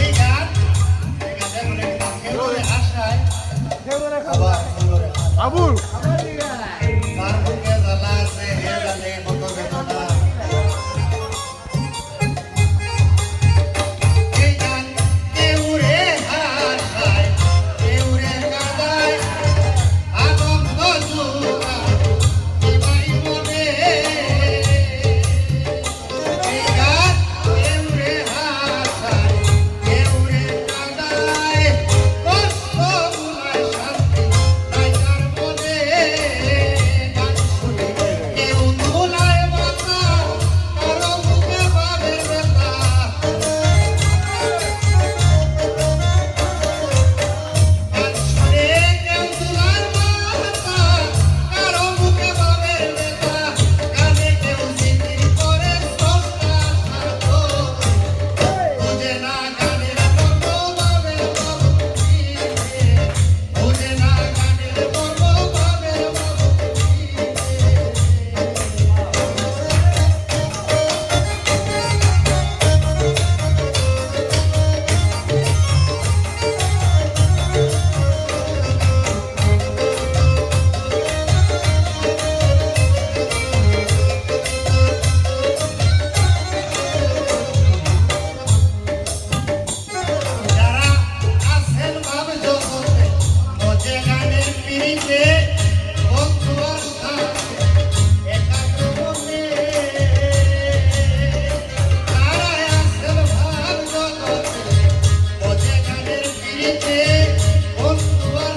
এই গান, এই গানটা বলে কি, কেউ রে হাসায়, আবার কেউ রে কাঁদায়। আবুল। তার বুকে জ্বালা আছে, হে জানে কত বেদনা। এই গান কেউ রে হাসায়, কেউ রে কাঁদায়, আনন্দ জুড়া দিবাই মনে। যারা আছেন ভাব জগতে, মজে গানের পিড়িতে, বন্ধু আর সাথে একাগ্র মনে। যারা আছেন ভাব জগতে, মজে গানের পিড়িতে, বন্ধু আর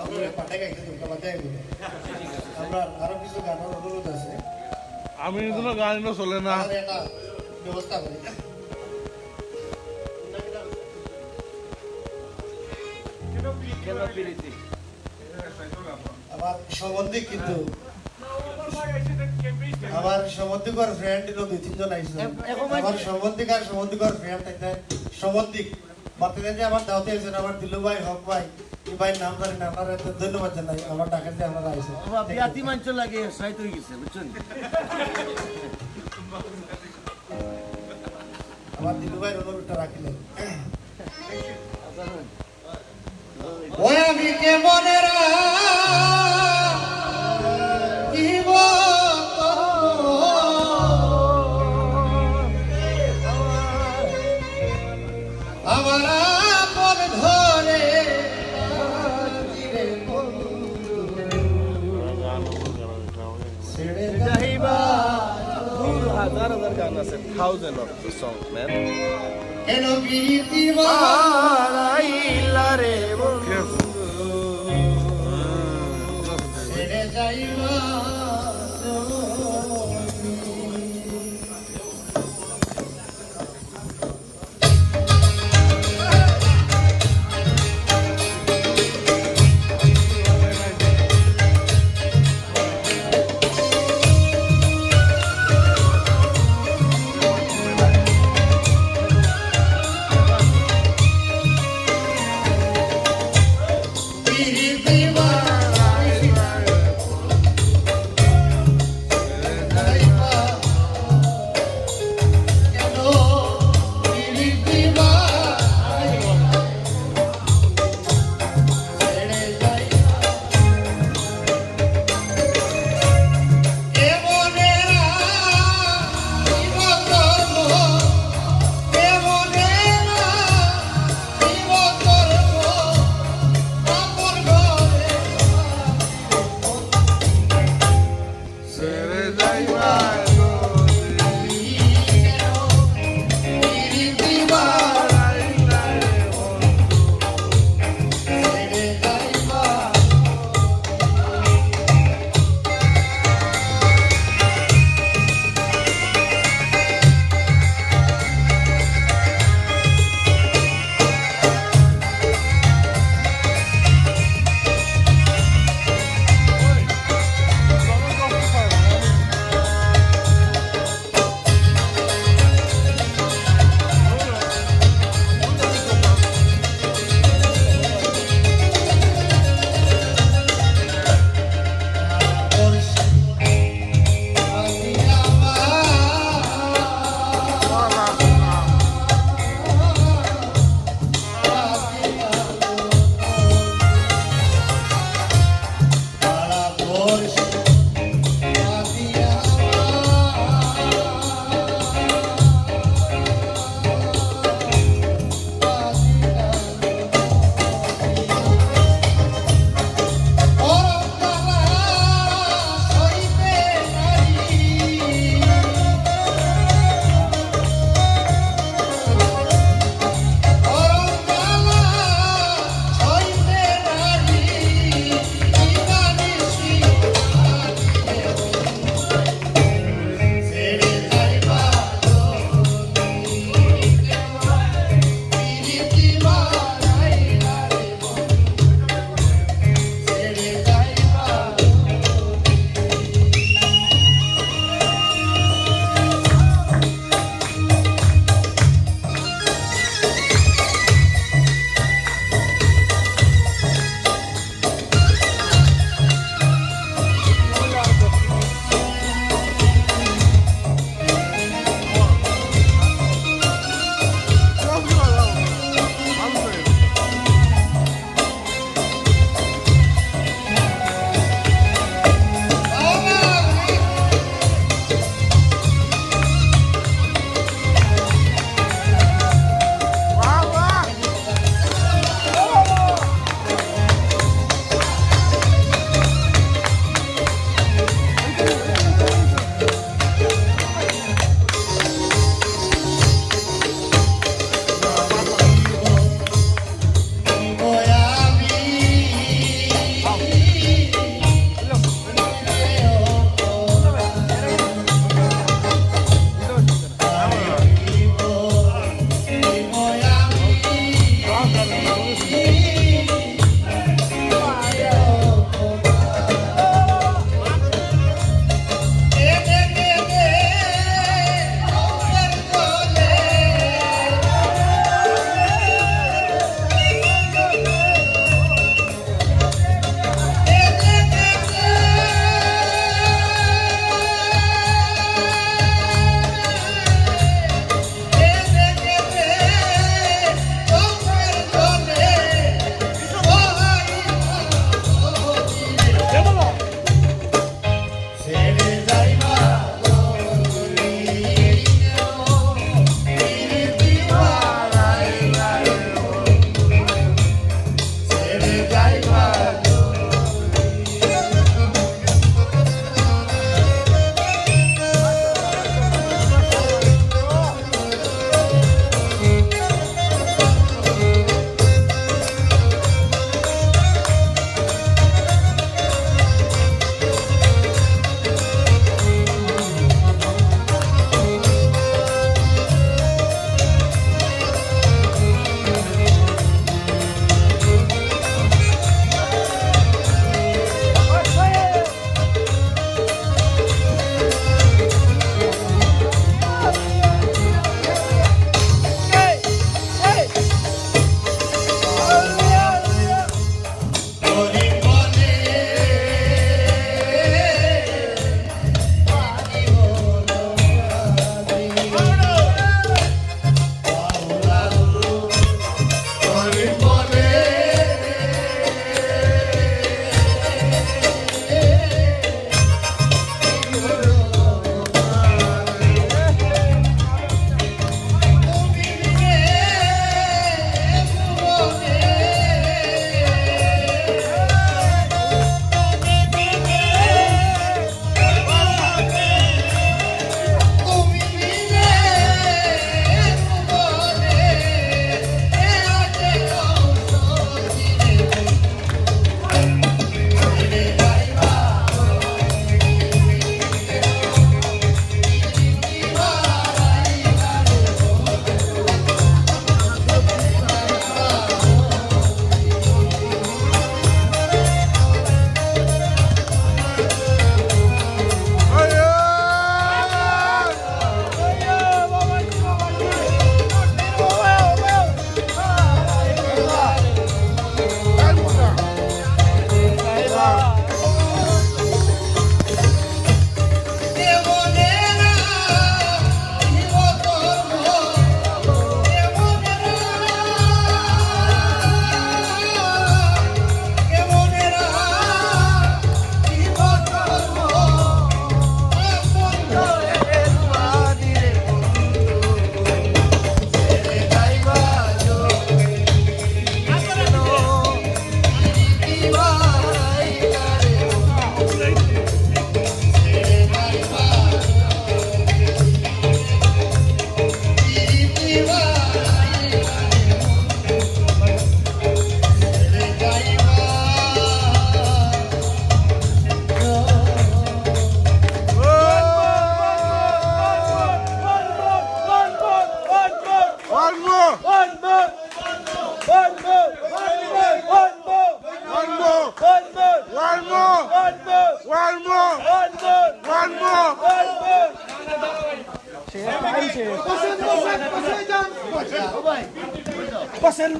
আমরা পাঠাই গাইতে দুর্গা বাজায় বলে। আমরা আরো কিছু গানের অনুরোধ আছে। আমি কিন্তু গান চলে না। আর একটা ব্যবস্থা করি। আমার সম্বন্ধী কিন্তু, আমার সম্বন্ধীকর ফ্রেন্ড দুই তিনজন আইসে। আমার সম্বন্ধীকার সম্বন্ধীকর ফ্রেন্ড, সম্বন্ধী বাড়তে যে আমার দাওয়াতে আইসেন, আমার দিলু ভাই, হক ভাই, এই ভাইর নাম জানি না, আপনারা তো ধন্যবাদ জানাই, আমার ডাকে যে আপনারা আইসেন। ও, বিয়াতি মাঞ্চ লাগে, সাইড হয়ে গেছে, বুঝছেন? আমার দিলু ভাইর অনুরোধটা রাখিলেন। ওই আমি কেমন রাখিব আমার আপন ঘরে ছেড়ে যাইবা। দূর হাজার হাজার গান আছে, thousand of the song, man. কেন প্রীতি বাড়াইলা রে বন্ধু? ছেড়ে যাইবা তুমি।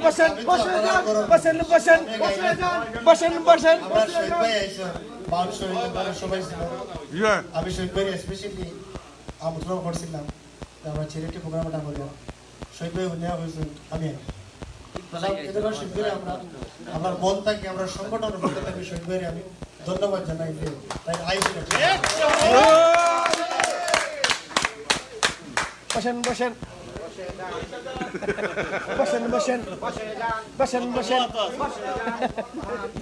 বসেন, বসেন, বসেন, বসেন, বসেন, বসেন। আমরা শহীদ ভাই আইসা, বাউল শহীদ, তারা সবাই ছিল। ইয়া। আমি শহীদ ভাই স্পেশালি আমন্ত্রণ করছিলাম, তো আমরা ছেলেটি প্রোগ্রামটা করিয়া শহীদ ভাই উনি হয়েছেন, আমি আই। তারা এদের শহীদ ভাই আমরা, আমরা মন থাকি, আমরা সংগঠনের মধ্যে থাকি শহীদ ভাইরে আমি ধন্যবাদ জানাই যে তাই আইসা। বসেন, বসেন। বসেন, বসেন। বসেন, বসেন।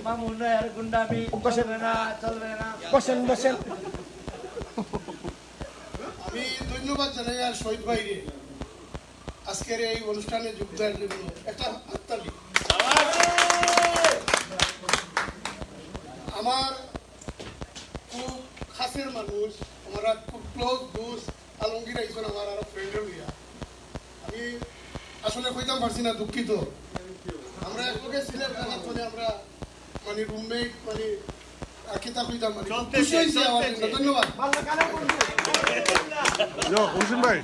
মামুনের গুন্ডামি বসেন। চলবে না, চলবে না। বসেন, বসেন। আমি ধন্যবাদ জানাই আর শহীদ ভাইরে আজকের এই অনুষ্ঠানে যোগ দেওয়ার জন্য একটা হাততালি। আমার খুব কাছের মানুষ, আমরা খুব ক্লোজ দোস্ত আলমগীর একজন আমার আরো ফ্রেন্ড হইয়া। আমি আসলে কইতাম পারছি না, দুঃখিত। আমরা একলগে সিলেট থাকার ফলে আমরা মানে রুমমেট মানে আর কিতা কইতাম মানে খুব খুশি হইছি আমার জন্য। ধন্যবাদ। ইয়ো, হোসেন ভাই।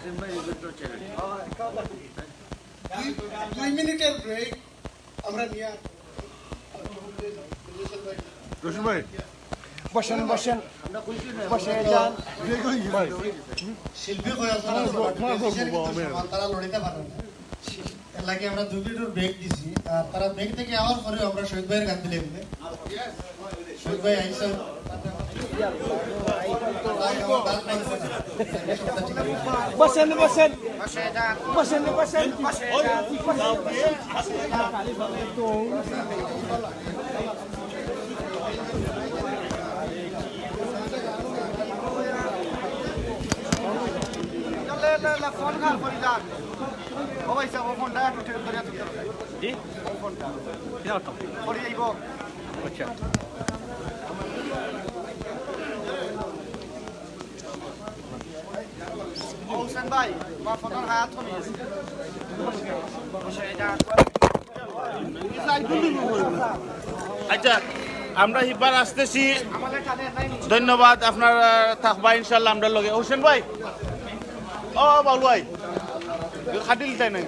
দুই, দুই মিনিটের ব্রেক আমরা নিয়ে রশিদ ভাই। বসেন, বসেন। বসে যান। শিল্পী কয়েকজন আছে, তারা লড়িতে পারেন না। এর লাগি আমরা দুই মিনিটের ব্রেক দিছি। আর তারা ব্রেক থেকে আওয়ার পরে আমরা শহীদ ভাইয়ের গান দিলে এমনি। শহীদ ভাই আইসা। বসেন, বসেন। বসেন, বসেন। লে, লে, লে, ফোন কার করি যান। ও ভাই সাহেব, ও ফোনটা একটু ঠিক করিয়া তুলতে হবে। জি? ও ফোনটা। কি করতাম? করি যাইব। আচ্ছা। ও হোসেন ভাই, তোমার ফোনর হাত কমে গেছে। আচ্ছা, আমরা হিবার আসতেছি। ধন্যবাদ, আপনারা থাকবা ইনশাল্লাহ আমরার লগে। হোসেন ভাই, ও বাবলু ভাই, খাটিল তাই নাই।